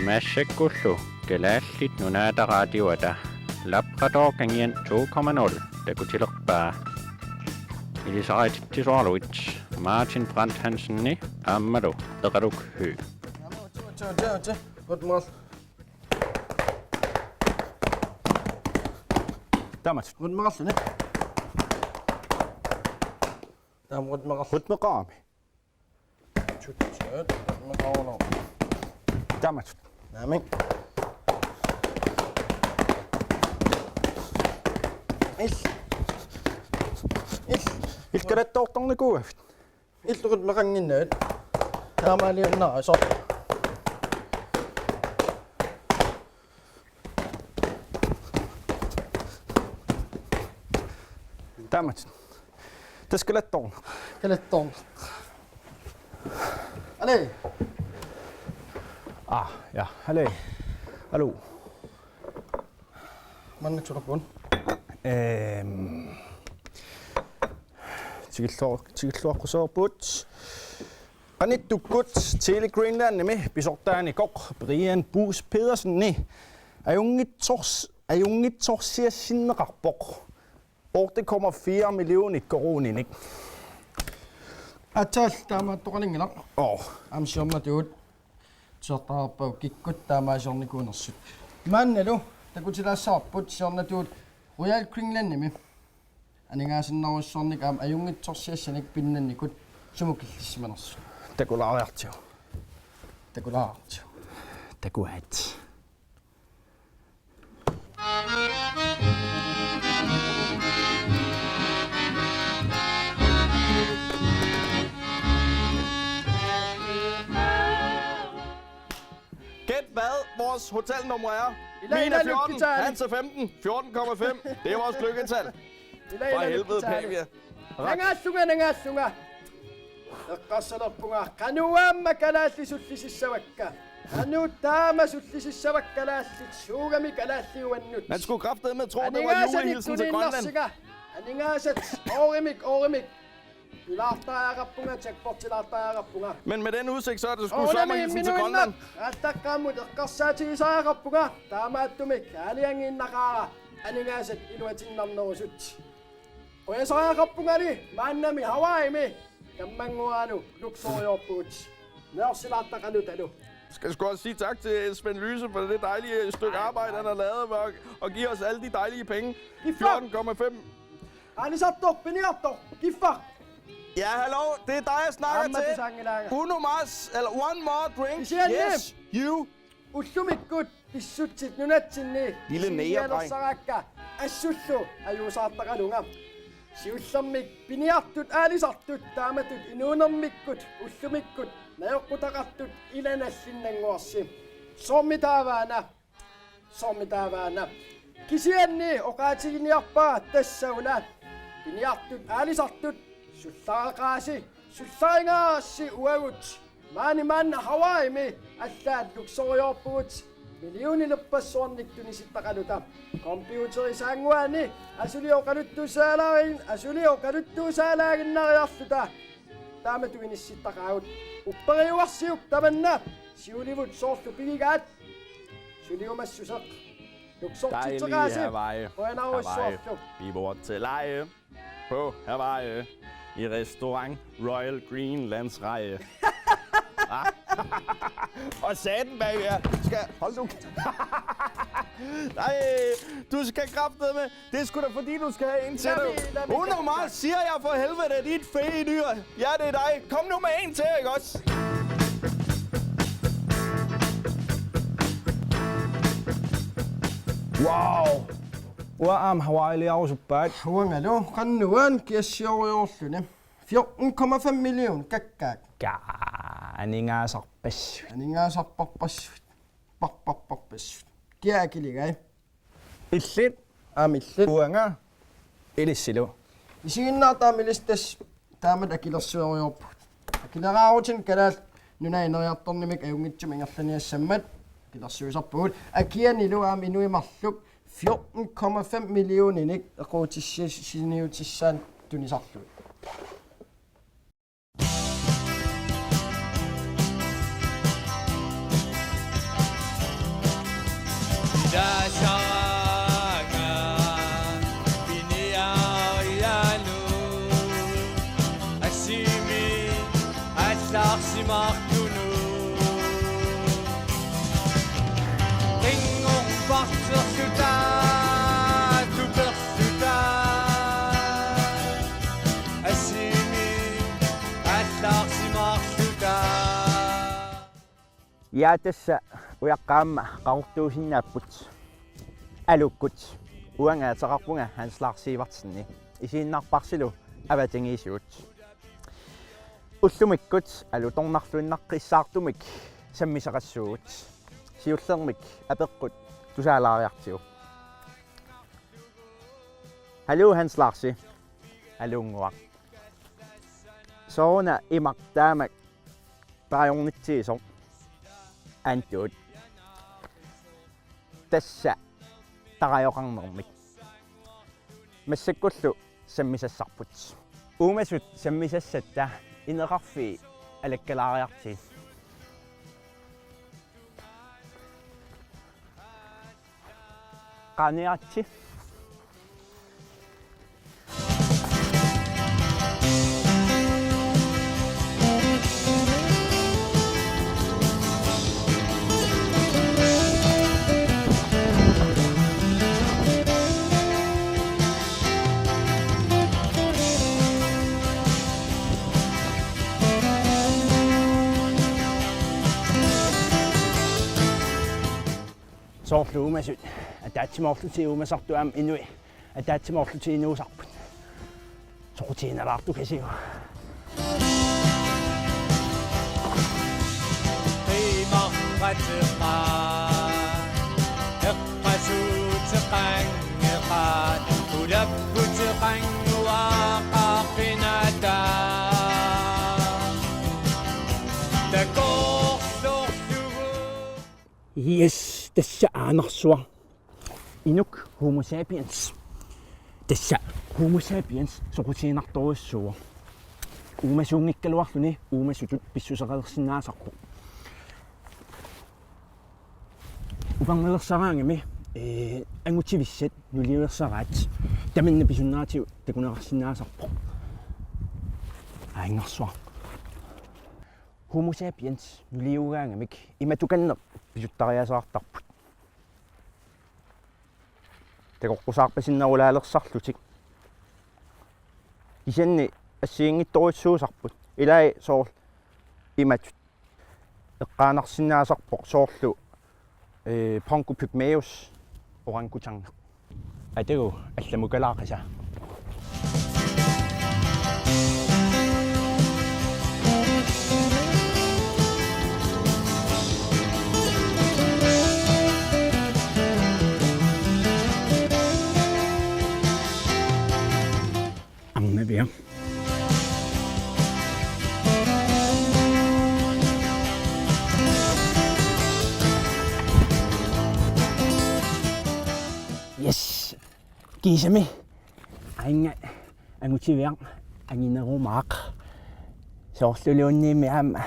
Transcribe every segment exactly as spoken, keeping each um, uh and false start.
Massakkullu Kalaallit Nunaata Radioata Labrador Kangian to komma nul takutilerpaa. Ilisarititsisoraluit Martin Brandt Hansenip aammalu Eqaluk Høegh. Godt mål. Tamat. Rytmeqarluni. Taama rytmeqarluni. Rytmeqarami. Tut, tut, rytmeqarluni. Tamat. Naamik. Il. Il. Ilkalattoortarnikuugaavit. Illugut meqanginnavit. Taamaaliunnarasoq. Tamat. Tassa kalattoorneq. Kalattoorneq. Ale. Ah, ja, ale. Hallo. Manna tulapun. Ehm. Tikilluar-, tikilluaqquserput. Qanittukkut Tele Greenlandimi pisortaanikoq Brian Buus Pedersenip ajunngitsors-, ajunngitsorsiassinneqarpoq otte komma fire millioner koruuninik. Aatsaat taamaattoqalinngilaq. Oo. Aamma siornatigut tusartarpagut kikkut taamaasiornikuunersut. Maannalu takutilaassavarput siornatigut Royal Greenlandimi aningaasannerujussuarnik aamma ajunngitsorsiassanik pinnannikut sumut killissimanersut. Takulaariartigu. Takulaariartigu. Takuat. Gæt hvad vores hotelnummer er. Ila, Min er ila, fjorten, lykketale. Hans er femten, fjorten komma fem. Det er vores lykketal. Ila, ila, For helvede, lykketale. Pavia. Nangaasunga, nangaasunga. Eqqarsalerpunga, qanoq aamma kalaallit sullisissavakka. Qanoq taama sullisissavakka kalaallit, suugami kalaalliuannut. Man skulle kraftedeme tro, det var julehilsen til Grønland. Aningaasat, oorimik, oorimik. Ilaartariaqarpunga, jackpotilaartariaqarpunga. Men med den udsigt, så er det sgu sørme hilsen til Grønland. Attaqqaammut eqqarsaatigisariaqarpunga, taamaattumik aalajangiinnaqaara aningaasat iluatinnarnerusut. Qujasariaqarpungali maannami Hawaiimi, tammanngualu Luxoriorpugut. Neriorsilaartaqalutalu. Skal sgu også sige tak til Svend Lyse for det dejlige stykke arbejde, han har lavet med at, at give os alle de dejlige penge. Fjorten komma fem. Aalisartoq, piniartoq, kiffaq. Ja, hallo, det er dig, jeg snakker til. Aamma tusaanngilaanga. Uno más, eller one more drink. Kisianni. Yes, you. Ullumikkut pissutsit nunatsinni. Lille nære, dreng. Siulialersaraakka assullu ajuusaartaqalunga. Siullermik piniartut aalisartut taamatut inuunermikkut ullumikkut najoqqutaqartut ilanallinnannguarsi. Soormi taavaana. Soormi taavaana. Kisianni oqaatiginiarpara tassa una. Piniartut aalisartut sullaraqaasi, sullarinngaarassi uagut. Maani maanna Hawaiimi allaat Luxoriorpugut millionilerpassuarnik tunisittaqaluta. Computerisaannguani asuli oqaluttuussaalaarin-, asuli oqaluttuussaalaaginnariarluta. Taamatut inissittaqaagut. Upperiuarsiuk tamanna. Siulivut soorlu pigigaat. Suliumassuseq. Luxortitseqaasi. Dejlige Hawaii. Qujanarujussuarlu. Hawaii. Vi bor til leje på Hawaii i restaurant Royal Greenlands Reje. Og satan bag her. Skal, hold nu. Nej, du skal kraftedeme. Det er sgu da fordi, du skal have en til. Lad mig, lad mig. Uno más, siger jeg for helvede, det er dit fede dyr. Ja, det er dig. Kom nu med en til, ikke også? Wow. Uanga aamma Hawaiiliarusuppaat. Uangalu, qannuan kiassioriorluni. Fjorten komma fem million kakkaak. Kaa, aningaasarpassuit. Aningaasarparpassuit. Parparparpassuit. Kia akiligai? Illit. Aamma illit. Uanga. Ilissilu. Isiginnaartut aamma ilissi tassa taamatut akilersueriorpugut. Akileraarutinik Kalaallit Nunaat ineriartornermik ajunngitsumik ingerlaniassammat akilersuisarpugut. Akianilu aamma inuit marluk fjorten komma fem millioninik eqquutissiniutissaannut tunisarlugit. Tasaga piniarianu asimi allarsimartunu. Ringorparterluta tuperluta asimi allarsimarluta. Ja, tassa ujaqqat aamma qaqortuusinnaapput. Aluukkut. Uanga ateqarpunga Hans Lars Sivertsen. Isiinnarparsilu avatangiisigut. Ullumikkut alutornarluinnaqqissaartumik sammisaqassuugut. Siullermik apeqqut tusaalaariartigu. Hallo Hans Larsi. Halluunnguaq. Sooruna imaq taamak tarajornitsigisoq antuut. Tassa tarajoqarnermik. Massakkullu sammisassarput. Uumasut sammisassatta ineqarfii alakkalaariartigit. Qaaniaritsi. Soorlu uumasut ataatsimoorlutik uumasartut aamma inuit ataatsimoorlutik inuusarput. Soqutiginalaartukasiuk. Qimarrateqaat, eqqasuuteqanngeqaat, ulapputeqannguaqaqqinata. Takorloorlugu. Yes, tassa aanarsuaq. Inuk Homo sapiens. Tassa Homo sapiens soqutiginartorujussuuvoq. Uumasuunngikkaluarluni uumasutut pissuseqalersinnaasarpoq. Upangalersaaraangami, ee, angutivissat nuliuersaraat tamanna pisunneratigut takuneqarsinnaasarpoq. Aanngarsuaq. Homo sapiens nuliugaangamik imatukanneq pisuttariaaseqartarput. Takoqqusaarpasinnerulaalersarlutik. Kisianni assigiinngitsorujussuusarput. Ilai soorlu imatut. Eqqaanarsinnaasarpoq soorlu, ee, Pongo pygmaeus, orangutangit. Atagu allamukalaaqisa. Arnaviaq. Yes. Kiisami. Aannga angutiviaq anginerumaaq. Soorluluunniimmi aamma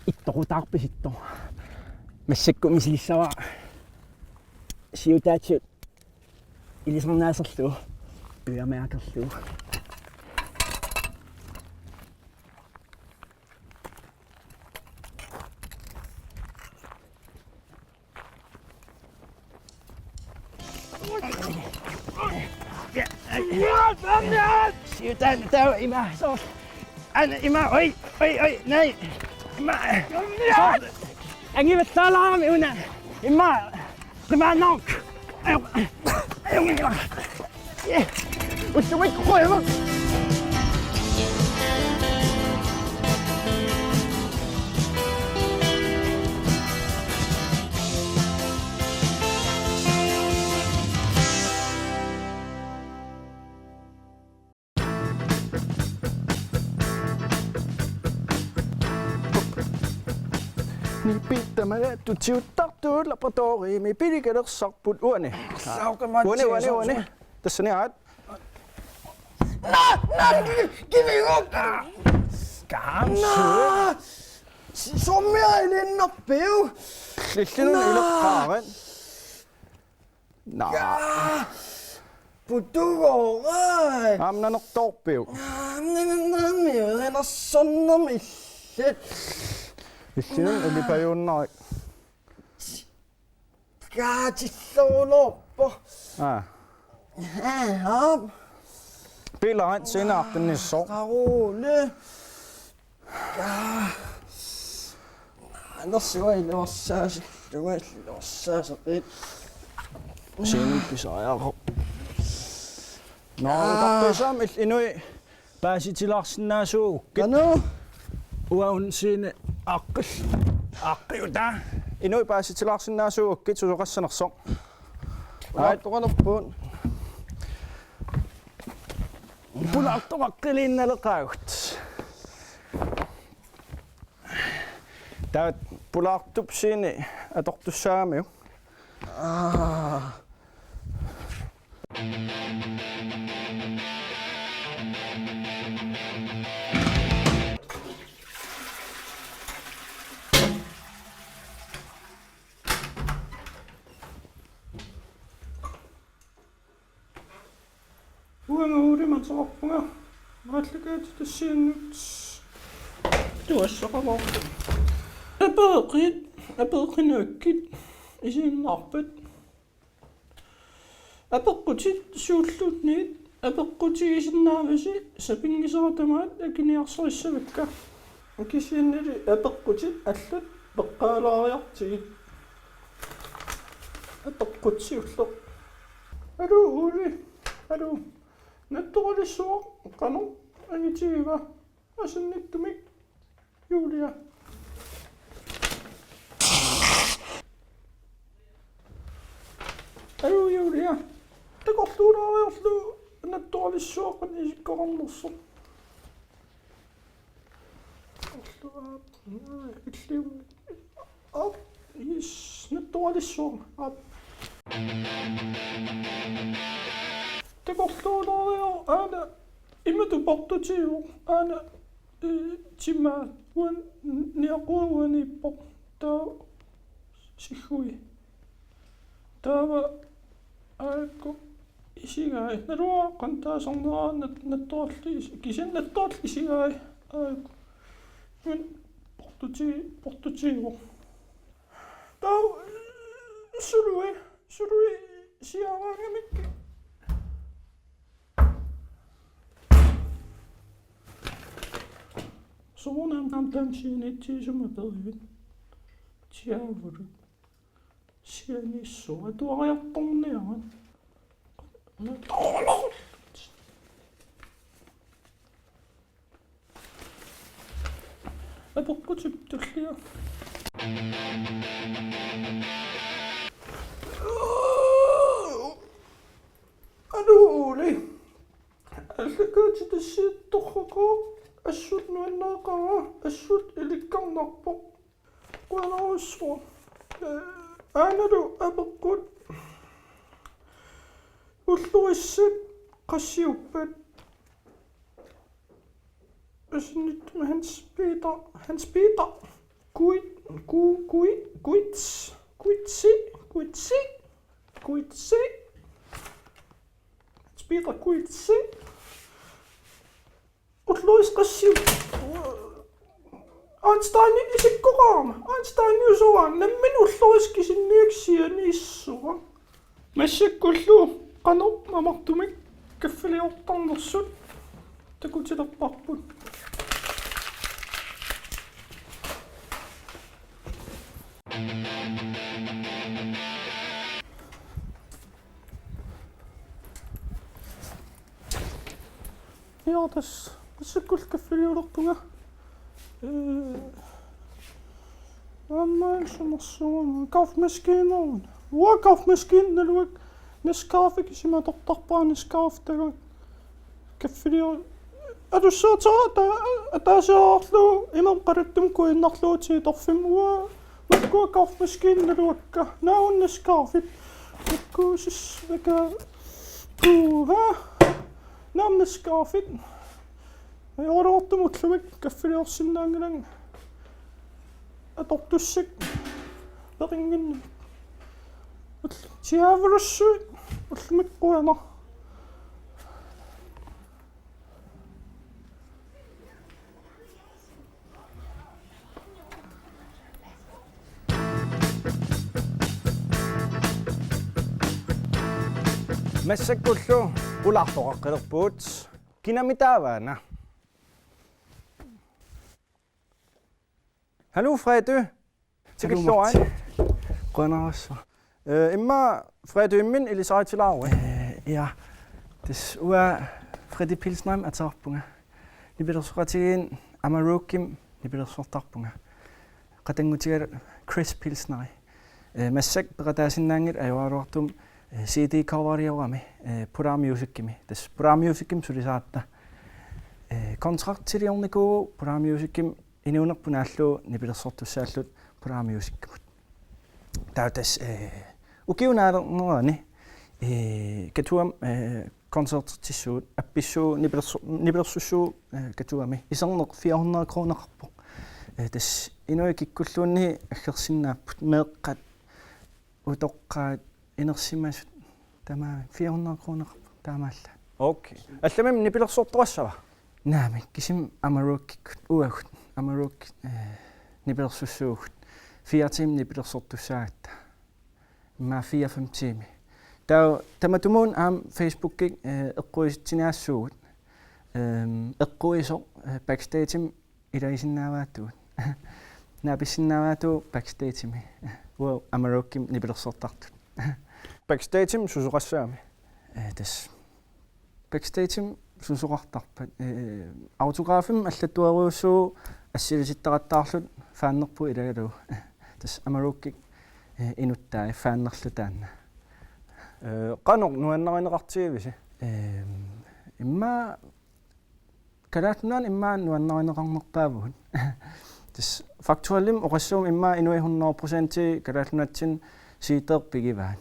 ittoqutaarpasittoq. Massakkut misilissavara siutaatsip ilisarnaaserlugu. Øremærkerlugu. Siutaan tau ima soorlu. Aana ima, oi, oi, oi, nej. Ima. Soorlu. Angivallaalaarami una. Ima. Qimaannaq. Aju. Aju. Ullumi kuiva. Nipitta malattut tiuttartut laboratoriimi pilikalersarput uani. Saaqamat uani, uani, uani. Tassani aat. Na, na, ki-, kiviguk. Kaamsu. Na. Sommiailinnarpiu. Lillinun ileqqaarat. Naa. Putugorai. Aamma nanertoorpiuk? Aamma nanernaami, nanersornermi illit. Illinun ilipajuunnarik. Kaatillerulorpo. Aa. Aa, aap. Pilarit sinaartinnissoq. Qaruli. Aa. Anersuai iluarsaasi, tuai iluarsaasaqit. Siinin pisariaqarpoq. Nå, aa. Utarpiasaam il inui paasitilaarsinnaasuugukkit. Qanoq? Uagut Siini aaqqil-, aaqqiutaa. Inui paasitilaarsinnaasuugukkit susoqassanersoq. Aa. Utartoqalerput. Pulaartoqaqqiliinnaleqaagut. Taava pulaartup Siini atortussaagamiuk. Aa. Uanga Uuli Matsoqarpunga, aallakaatitassiannut tuassaqavuarput. Apeeqit, apeeqinaakkit isiginnaarpat. Apeqqutit suulluunniit apeqqutigisinnaavasi sapinngisera tamaat akiniarsarissavakka. Kisiannili apeqqutit allat peqqaalaariartigit. Apeqqut siulleq. Aluu, Uuli. Aluu. Nattoralissuaq qanoq angitigiva? Asannittumik, Julia. Aluu, Julia. Takorluulaariarlugu nattoralissuaq qanoq isikkoqarnersoq. Takorluup, aa, illium. Aap, yes, nattoralissuaq. Aap. Takorluulaariarlugu aana imatut portutiivoq, aana, eh, timaa, uani, niaqua uaniippoq. Taava siggui. Taava aajuku isigai. Naluara qanoq taasarnera nat-, nattorallit is-, kisianni nattorallit isigai. Aajuku. Uani portuti-, portutiivoq. Taava sului, sului siaaraangamik. Soorunami aamma taama sianiitsigisumik aperivit. Tiaavulu. Sianissua atuariartorniaruk. Apeqqutip tullia. Aluu, Uuli. Aallakaatitassiaq torraqaaq, assut nuanneqaaq, assut ilikkarnarpoq. Qujanarsuaq. Eh, aanalu apeqqut. Ullorissat qassiuppat? Asannittumi Hans Peter, Hans Peter. Kui-, ku-, kui-, kuits-, kuitsi, kuitsi, kuitsi. Hans Peter Kuitsi. Ullorissat qassiu-, Einsteini isikkoqarama. Einsteiniusoraanga nammineq ullorissat kisinniakkit sianissua. Massakkullu qanoq mamartumik kaffiliortarnersut takutilerparput. Ja, tassa massakkullu kaffiliulerpunga. Eh, aamma sumersuun kaffemaskiinaruna. Uanga kaffemaskiinat naluakka Nescafé kisima atortarpara, Nescafé takuuk. Kaffiliu-, atussaatera ata-, ataasiarlu imam qalattum kuinnarlugu tiitorfim uanga. Makkua kaffemaskiinat naluakka. Naamik Nescafét. Makkua sis-, maka-, puha. Naamik Nescafét. Ajorortumik ullumi kaffiliorsinnaanngilanga. Atortussat peqannginnamik. Siavulussuit ullumikkuana. Massakkullu pulaartoqaqqilerpugut. Kinami taavaana? Hallo, Freddy. Tikilluarit. Qujanarsuaq. Eh, immaqa Freddy Immin ilisaritilaarit. Eh, ja. Tassa uanga Freddy Pilsnerimik ateqarpunga. Nipilersoqatigiinni Amarokimi nipilersortarpunga. Qatanngutigalu Chris Pilsneri. Eh, massakkut peqataasinnaanngilaq ajoraluartumik, eh, C D coveriorami, eh, Polar Musicimi. Tassa Polar Musicimi sulisaratta. Eh, kontraktiliornikuuvugut Polar Musicimi inuunerput naallugu nipilersortussaalluta Polar Musicimut. Taava tassa, eh, ukiup naalernerani, eh, Katuami, eh, koncertertissuugut, appissuugut nipilersu-, nipilersussuugut, eh, Katuami. Iserneq fire hundrede kroneqarpoq. Eh, tassa inuit kikkulluunniit aggersinnaapput, meeqqat, utoqqaat, inersimasut, tamaasa fire hundrede kroneqarpoq taamaallaat. Okay. Allamimmi nipilersortoqassava? Naamik, kisimi Amarokikkut, uagut, Amarokit, eh, nipilersussuugut. Fire timer nipilersortussaagatta. Immaqa fire-fem timer. Taava tamatumuuna aamma Facebookikkut, eh, eqquisitsiniaassuugut. Ehm, eqquisoq, eh, backstagemi ilagisinnaavaatigut. Naapissinnaavatut backstagemi. Uagut Amarokimi nipilersortartut. Backstagemi susoqassagami? Eh, tassa. Backstagemi susoqartarpat, eh, autografimik allattuarujussuugut, assilisittaqattaarluta fanerput ilagalugu. Tassa Amarokit, eh, inuttai fanerluta taanna. Eh, qanoq nuannarineqartigivisi? Ehm, immaqa Kalaallit Nunaanni immaqa nuannarineqarnerpaavugut. Tassa Faktuellimik oqassuummat immaqa inuit hundrede procent Kalaallit Nunaatsinni C D-t pigivaat.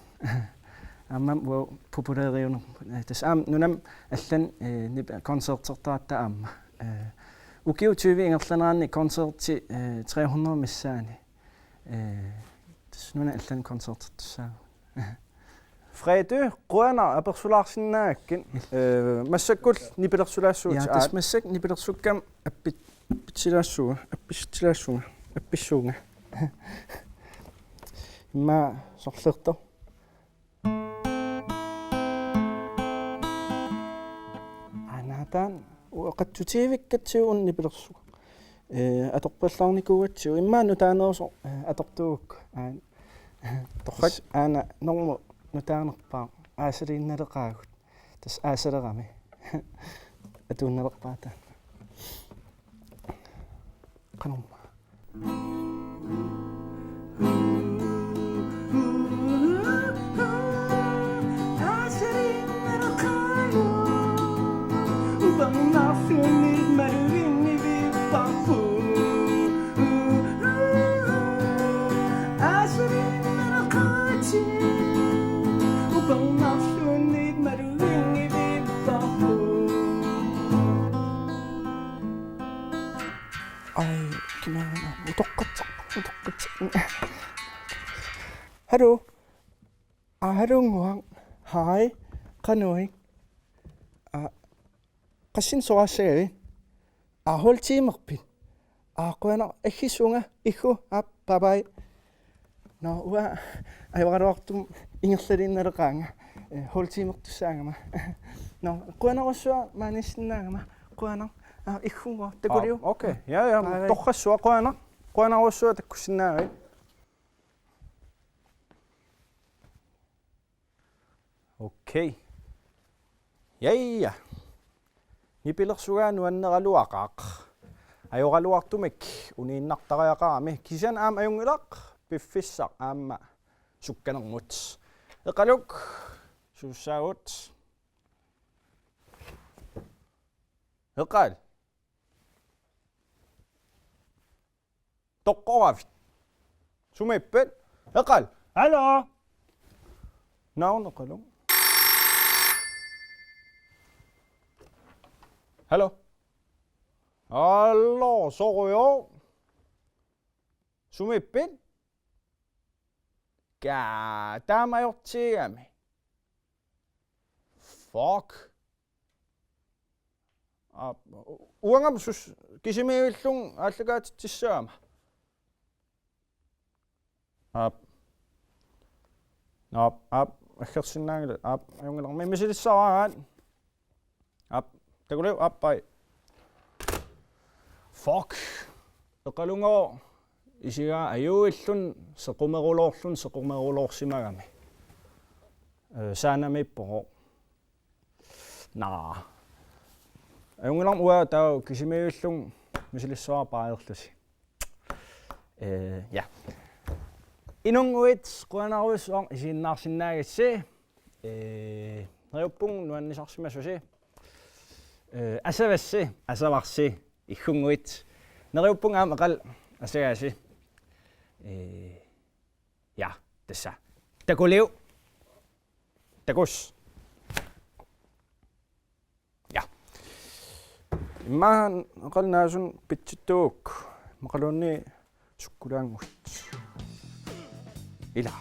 Aamma uagut populæreriunerput. Tassa aamma nunami allani, eh, nip-, koncertertaratta aamma. Eh, ukiut tyve ingerlaneranni koncerti, eh, tre hundrede missaanni. Eh, tassa nunami allani koncertertussaavugut. Freddy, qujanaq apersulaarsinnaagakkit. Eh, massakkut nipilersulaassaagut. Ja, tassa massakkut nipilersukkama appi-, appitsilaassuunga, appitsilaassuunga, appissuunga. Immaqa sorlertoq. Anaatan uaqatsutiivikkatsigu una nipilersukkama. Eh, atorpallaarnikuugatsigu immaqa nutaanerusoq, eh, atortuugukku. Aa, torrak. Aana normu nutaanerpaaq aasaliinnaleqaagut. Tassa aasalerami. Atuunnalerpaata. Qanormaa. Ai, kina, utoqqatseq, utoqqatseq. Hallo. Aa, hallo, Nguaq. Hej. Qanoq? Aa, qassinik soraassagavit? Aa, holdtimerpit? Aa, qujanaq, aggissuunga, iggu, aap, bye bye. Nå, uanga ajoraluartumik ingerlaliinnaleqaanga. Eh, holdtimertussaagama. Nå, qujanarsuaq maaniissinnaagama. Qujanaq. Aa, iggunnguaq, takuliuk. Aa, okay. Ja, ja, bye bye. Torrassuaq, qujanaq. Qujanarsuaq takkussinnaagavit. Okay. Ja, ja. Nipilersugaa nuanneraluaqaaq. Ajoraluartumik uniinnartariaqarami. Kisianni aamma ajunngilaq piffissaq aamma sukkanermut. Eqaluk, susassaagut. Eqal. Toqqoraavit? Sumiippit? Eqal. Hallo. Navn, Eqaluk. Hallo. Hallo, sorujuk. Sumiippit? Ja, taama ajortiigami. Fuck. Aap, uangami sus kisimiivillunga aallakaatitsissagama. Aap. Aap, aap, aggersinnaanngilaq. Aap, ajunngilaq. Mi-, misilissavara. Aap, takuliuk, aap, pai. Fuck. Eqalungooq isigaa ajuilluni sequmeruloorluni sequmeruloorsimagami. Øh, saanamiippoq. Naa. Ajunngilaq, uanga taava kisimiivillunga misilissavara paareerlusi. Øh, ja. Inunnguit qujanarujussuaq isiginnaarsinnaagassi. Øh, neriuppunga nuannisarsimasusi. Øh, asavassi, asavarsi, iggunnguit. Neriuppunga aamma Eqal asagaasi. Øh, ja, tassa. Takuliuk. Takuss. Ja. Immaqa Eqal naasunut pitsittuugukku. Immaqaluunniit sukkulaannguit. Ila.